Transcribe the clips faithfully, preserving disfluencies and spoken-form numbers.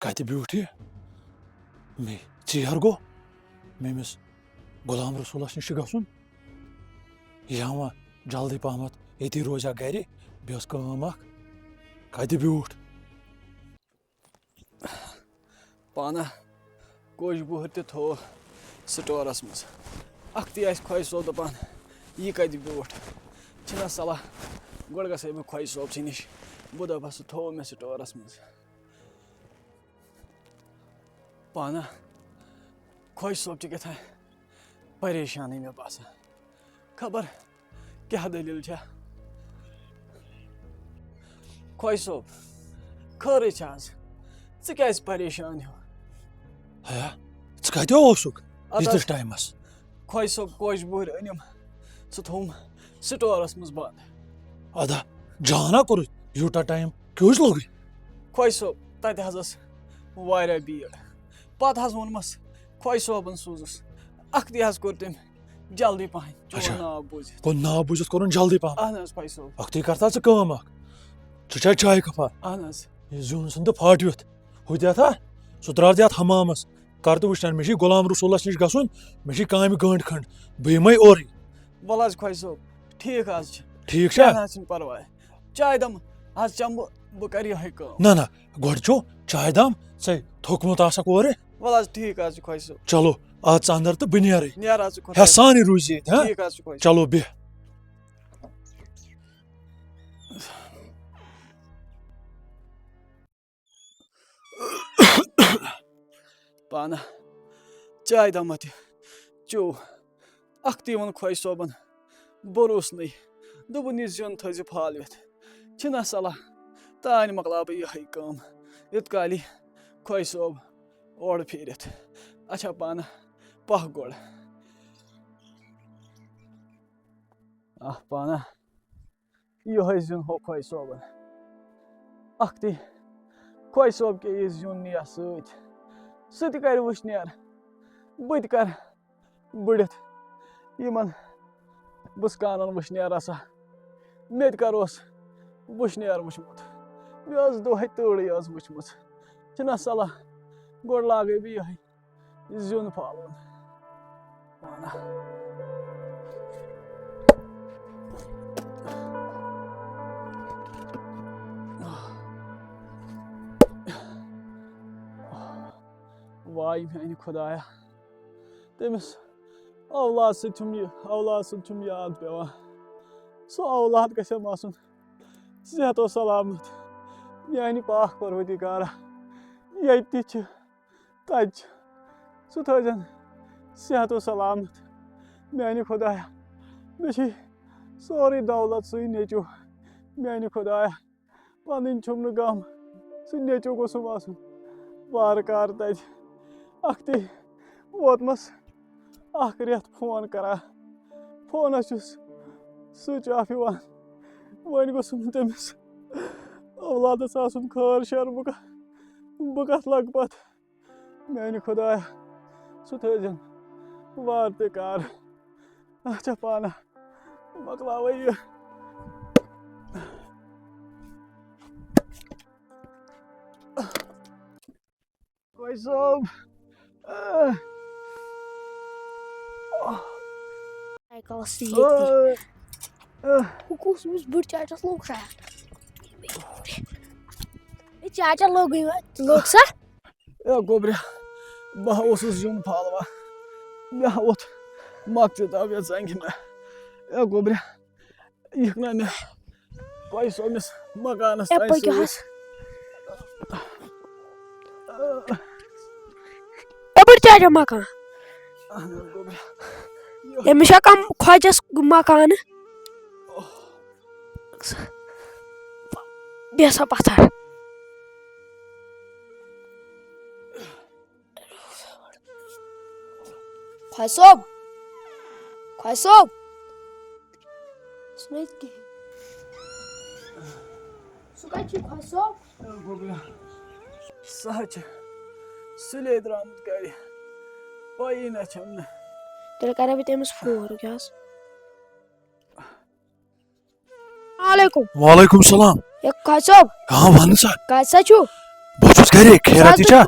کتہِ بیوٗٹھ یہِ؟ مے ژیر گوٚو، مےٚ أمِس غلام رسولس نِش چھُ گژھُن۔ یا وۄنۍ جلدی پہمتھ ییٚتی روزِ ہا گرِ، بیٚیہِ ٲس کٲم اکھ۔ کتہِ بیوٗٹھ؟ پانہ کوٚش بُہر تہِ تھوو سٹورس منٛز۔ اکھتُے آسہِ خۄجہِ صٲب دپان، یہِ کتہِ بیوٗٹھ؟ چھِنہ صلاح، گۄڈٕ گژھے بہٕ خۄجہِ صٲب سٕے نِش، بہٕ دپس، سُہ تھوو مےٚ سٹورس منٛز۔ پانہ خۄجہِ صٲب چھُ کیٛاہ تام پریشانٕے مےٚ باسان۔ خبر کیٛاہ دٔلیٖل چھےٚ؟ خۄجہِ صٲب، خٲرٕے چھا آز؟ ژٕ کیٛازِ پریشان ہیوٗ؟ ہیا، ژٕ کتہِ اوسُکھ اَدٕ ییٖتِس حظ، ٹایمس؟ خۄجہِ صٲب کوٚش بُہٕرۍ أنِم، سُہ تھوٚوُم سٹورس منٛز بنٛد۔ ادا، جانا کوٚرُتھ یوٗتاہ ٹایم کیٛازِ لوٚگُے؟ خۄجہِ صٲب، تتہِ حظ ٲس واریاہ بیٖڑ۔ پتہٕ حظ ووٚنمس خۄجہِ صٲبن سوٗزُس، اکھتُے حظ کوٚر تٔمۍ جلدی پہن چون اچھا۔ ناو بوٗزِتھ۔ گوٚو ناو بوٗزِتھ کوٚرُن جلدی پہن۔ اہن حظ خۄجہِ صٲب۔ اکھتُے کر تھا ژٕ کٲم اکھ، ژٕ چاے چاے کپا۔ اہن حظ۔ یہِ زیُن ژھُن تہٕ پھاٹوِتھ، ہُہ دِتھ ہا، سُہ ترٛاو دِتھ حمامس۔ کر تہٕ وٕچھتن، مےٚ چھُے غلام رسولس نِش گژھُن، مےٚ چھُے کامہِ گٲنٛٹہِ کھنٛڈ، بہٕ یِمے اورٕے۔ وَلہٕ حظ خۄجہِ صٲب، ٹھیٖک حظ چھُ۔ ٹھیٖک چھا؟ کینٛہہ نہ حظ چھُنہٕ پرواے۔ چاے دم حظ چٮ۪مہٕ بہٕ، بہٕ کرٕ یِہوٚے کٲم۔ نہ نہ، گۄڈٕ چیو چاے دام، ژے تھوٚکمُت آسکھ اورٕ۔ وَلہٕ حظ ٹھیٖک حظ چھُ خۄجہِ صٲب۔ چلو، اژ ژٕ اندر تہٕ بہٕ نیرے۔ نیر حظ چھُ خۄدایَس۔ ہٮ۪سانٕے روٗزِ ییٚتہِ، ہا؟ ٹھیٖک حظ چھُ خۄجہِ صٲب۔ چلو، بیٚہہ۔ پانہ چاے دما تہِ چیوٚو۔ اکھتُے ووٚن خۄجہِ صٲبن بروسنٕے، دوٚپُن، یہِ زیُن تھٲیزِ پھالوِتھ۔ چھِنہ صلاح، تانۍ مۄکلاو بہٕ یِہوٚے کٲم، یوٚت کالی خۄجہِ صٲب اورٕ پھیٖرِتھ۔ اچھا پانہ پکھ گۄڈٕ۔ آہ پانہ، یِہوٚے زیُن ہوو خۄجہِ صٲبن۔ اکھتُے خۄجہِ صٲب کیٛاہ یہِ زیُن نِیَس سۭتۍ، سُہ تہِ کرِ وٕشنیر، بہٕ تہِ کرٕ بٔڑِتھ یِمن بُسکانن وٕشنیر رسا۔ مےٚ تہِ کر اوس وٕشنیر وٕچھمُت، مےٚ ٲس دۄہے تۭرٕے یٲژ وٕچھمٕژ۔ چھِنہ صلاح، گۄڈٕ لاگے بہٕ یِہوٚے زیُن پھالُن۔ پانہ۔ واے میانہِ خۄدایا، تٔمِس اولاد سۭتۍ چھُم یہِ، اولاد سۭتۍ چھُم یاد پٮ۪وان۔ سُہ اولاد گژھٮ۪م آسُن صحت و سلامت۔ میانہِ پاک پروردگارا، ییٚتہِ تہِ چھِ، تَتہِ چھِ، سُہ تھٲیزٮ۪ن صحت و سلامت۔ میانہِ خۄدایا، مےٚ چھِ سورُے دولت سُے نیٚچوٗ۔ میانہِ خۄدایا، پنٕنۍ چھُم نہٕ غم، سُہ نیٚچوٗ گوٚژھُم آسُن وارٕ کارٕ تَتہِ۔ اَکھتُے ووتمَس اَکھ رٮ۪تھ فون کران، فونَس چھُس سُچ آف یِوان۔ وۄنۍ گوٚژھُم نہٕ تٔمِس اولادَس آسُن خٲر شر، بہٕ کَتھ، بہٕ کَتھ لَگہٕ پَتہٕ۔ میانہِ خۄدایا، سُہ تھٲیزٮ۪ن وارٕ تہِ کار۔ اچھا پانہ مۄکلاوے یہِ۔ خۄجہِ صٲب۔ سایکلس تہِ ییٚتی۔ ہُہ کُس أمِس بٕڈ چاچس لوٚگ شاید۔ ہے چاچا لوٚگٕے وۄنۍ، لوٚگ سا؟ اے گوٚبریا، بہٕ ہا اوسُس زیُن پھالوان، مےٚ ہا ووٚتھ مۄکژِ دب یَتھ زنٛگہِ مےٚ۔ اے گوٚبریا، یِکھ نا مےٚ خۄجہِ صٲبنِس مکانس اے تام پٔکِو سۭتۍ۔ حظ۔ اے بٔڑ چاچا مکان۔ اہن حظ گوٚبریا۔ یہِ أمِس چھا کم خۄجس مکانہٕ؟ بیٚہہ سا پتھر۔ خۄجہِ صٲب، خۄجہِ صٲب۔ سُہ نہٕ ییٚتہِ کِہیٖنۍ۔ سُہ کَتہِ چھُ خۄجہِ صٲب؟ اے گوٚبرا، سُہ حظ چھُ سُلے درٛامُت گرِ۔ پَیی نہ چھَم نہٕ۔ تیٚلہِ کَرے بہٕ تٔمِس فون، رُکہِ حظ۔ السلام علیکم۔ وعلیکم السلام۔ ہے خۄجہِ صٲب۔ ہاں، وَن سا۔ کَتہِ سا چھُو؟ بہٕ چھُس گرے خیرات یہِ چھا؟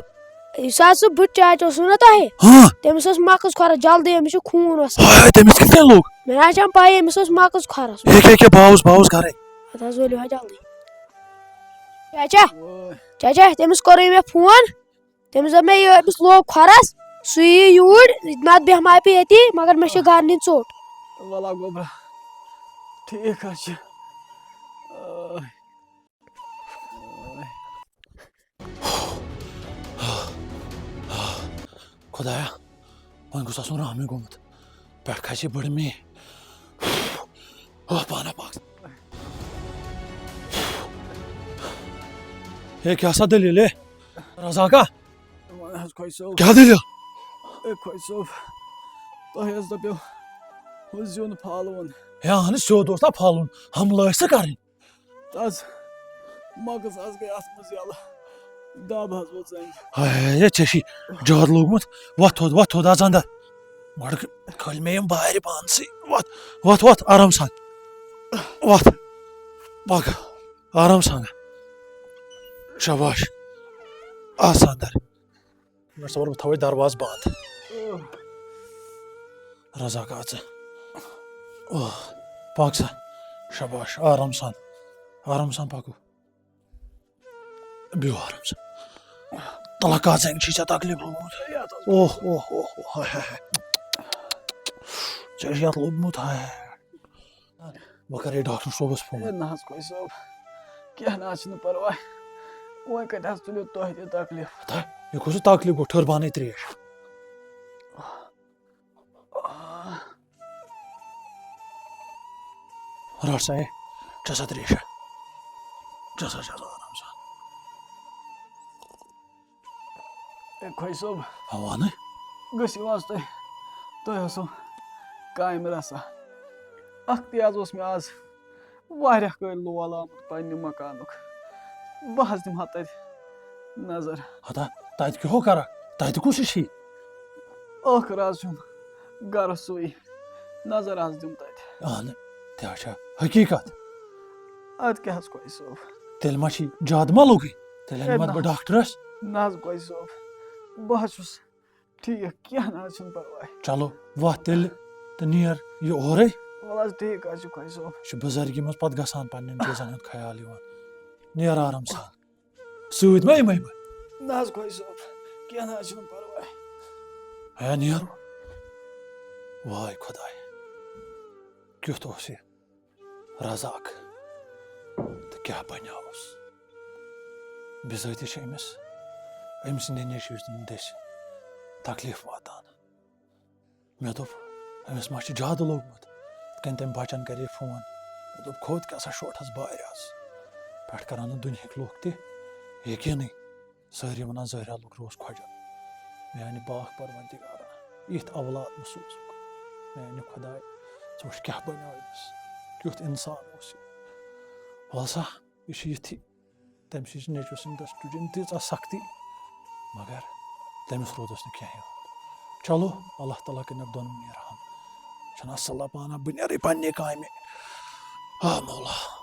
یُس حظ سُہ بُڈٕ چاچہٕ اوسُو نا تۄہہِ، ہاں۔ تٔمِس ٲس مغٕز کھۄرَس جلدی، أمِس چھُ خوٗن وَسان۔ ہاے، تٔمِس کِتھ کٔنۍ لوٚگ؟ مےٚ نہ حظ چھَنہٕ پَیی، أمِس ٲس مغٕز کھۄرَس۔ ییٚکیٛاہ، ییٚکیٛاہ، بہٕ آوُس، بہٕ آوُس گرے۔ اَدٕ حظ ؤلِو حظ جلدی۔ چاچا، چاچا، تٔمِس کوٚرُے مےٚ فون، تٔمِس دوٚپ مےٚ، یہِ أمِس لوٚگ کھۄرَس، سُہ یِیہِ یوٗرۍ، نَتہٕ بیٚہمہٕ ہا بہٕ ییٚتی، مگر مےٚ چھِ گرٕ نِنۍ ژوٚٹ۔ وَلہ گوٚبرا، ٹھیٖک حظ چھِ۔ آے۔ خۄدایا، وۄنۍ گوٚژھ آسُن رحمٕے گوٚمُت۔ پٮ۪ٹھ کھسہِ بٔڑ مے۔ اوہ، پانہ پاک۔ ہے، کیٛاہ سا دٔلیٖل، ہے؟ رزاقا؟ وَن حظ خۄجہِ صٲب۔ کیٛاہ دٔلیٖل؟ ہے خۄجہِ صٲب، تۄہہِ حظ دَپیو ہُہ زیُن پھالوُن۔ ہے، اہن سیوٚد اوس نا پھالُن، حملہٕ ٲسۍ ژےٚ کَرٕنۍ۔ تَس مغٕز حظ گٔے اَتھ منٛز یَلہٕ، دَب حظ ووٚژھ زَنٛگہِ۔ ہے، ہے، ژےٚ چھِ زیادٕ لوٚگمُت۔ وۄتھ تھوٚد، وۄتھ تھوٚد، اَژ اَندَر۔ گۄڈٕ کھٲلۍ مےٚ یِم بارِ پانسٕے۔ وۄتھ، وۄتھ، وۄتھ، آرام سان۔ وۄتھ۔ پَکھ۔ آرام سان۔ شاباش۔ اَژ اَندَر۔ مےٚ چھُ ژےٚ ووٚنمُت، بہٕ تھاوَے دروازٕ بنٛد۔ رزاق، اَژ۔ اوہ، پَکھ سا۔ شاباش، آرام سان۔ آرام سان پَکو۔ بیٚہو آرام سان۔ تَلہ کَتھ زَنٛگہِ چھُے ژےٚ تکلیٖف لوٚگمُت؟ اوہ، اوہ، اوہ، اوہ، ہاے، ہاے، ہاے۔ ژےٚ چھُ یَتھ لوٚگمُت، ہاے، ہاے۔ بہٕ کرے ڈاکٹر صٲبَس فون۔ ہے نہ حظ خۄجہِ صٲب، کینٛہہ نہ حظ چھُنہٕ پَرواے۔ وۄنۍ کَتہِ حظ تُلِو تۄہہِ تہِ تکلیٖف؟ تہ، یہِ کُس تکلیٖف گوٚو؟ ٹھٔر بانَے ترٛیش۔ رَٹ سا، ہے، چےٚ سا ترٛیشا۔ چےٚ سا، چےٚ سا آرام سان۔ اے خۄجہِ صٲب۔ ہا، وَنہٕ۔ گٔژھِو حظ تُہۍ، تۄہہِ اوسوٕ کامہِ رَژھا۔ اَکھ تہِ حظ اوس مےٚ آز واریاہ کٲلۍ لول آمُت پنٛنہِ مکانُک۔ بہٕ حظ دِمہٕ ہا تَتہِ نظر۔ ہتا، تَتہِ کیٛاہ ہو کَران؟ تَتہِ کُس چھُے؟ ٲخٕر حظ چھُم گَرٕ سُے۔ نظر حظ دِم تَتہِ۔ اَہَن، تہِ حظ چھا حقیٖقت۔ اَدٕ کیٛاہ حظ خۄجہِ صٲب؟ تیٚلہِ ما چھِ زیادٕ ما لوٚگُے؟ تیٚلہِ ہے اَنہٕ پَتہٕ نہ بہٕ حظ۔ ڈاکٹرَس۔ نہ حظ خۄجہِ صٲب، بہٕ حظ چھُس ٹھیٖک، کینٛہہ نہ حظ چھُنہٕ پَرواے۔ چلو، وۄتھ تیٚلہِ تہٕ نیر یہِ اورَے۔ وَلہٕ حظ، ٹھیٖک حظ چھُ خۄجہِ صٲب۔ یہِ چھُ بُزرگی منٛز پَتہٕ گژھان پنٛنٮ۪ن چیٖزَن ہُنٛد خیال یِوان۔ نیر آرام سان۔ سۭتۍ ما یِمَے بہٕ؟ نہ حظ خۄجہِ صٲب، کینٛہہ نہ حظ چھُنہٕ پَرواے۔ ہے نیر۔ واے خۄداے، کیُتھ اوس یہِ رزاق تہٕ کیٛاہ بَنیوس؟ بِذٲتی چھِ أمِس، أمۍ سٕنٛدِ نیٚچوِ سٕنٛدِ دٔسۍ تکلیٖف واتان۔ مےٚ دوٚپ، أمِس ما چھُ جادٕ لوٚگمُت؟ یِتھ کٔنۍ تٔمۍ بَچَن کَرے فون۔ مےٚ دوٚپ، کھوٚت کیٛاہ سا شوٹھَس بارِ آز۔ پٮ۪ٹھ کَران نہٕ دُنیہٕکۍ لُکھ تہِ یقیٖنٕے۔ سٲری وَنان، زہرا لوٚگ روز خۄجَن۔ میٛانہِ پاک پروردگارا، یِتھ اولاد مہٕ سوٗزُکھ۔ میٛانہِ خۄداے، ژٕ وٕچھ کیٛاہ بَنیو أمِس۔ کیُتھ اِنسان اوس یہِ۔ وَلہٕ سا، یہِ چھُ یِتھٕے۔ تٔمۍ سٕنٛزِ نیٚچوِ سٕنٛدِ دٔسۍ تُج أمۍ تیٖژاہ سختی، مگر تٔمِس روٗدُس نہٕ کینٛہہ یاد۔ چلو، اللہ تعالیٰ کٔرِنَکھ دۄنوٕنی رحم۔ چھُنہٕ اَصٕل پانہ بہٕ نیرٕ پنٛنہِ کامہِ۔ آ مولا۔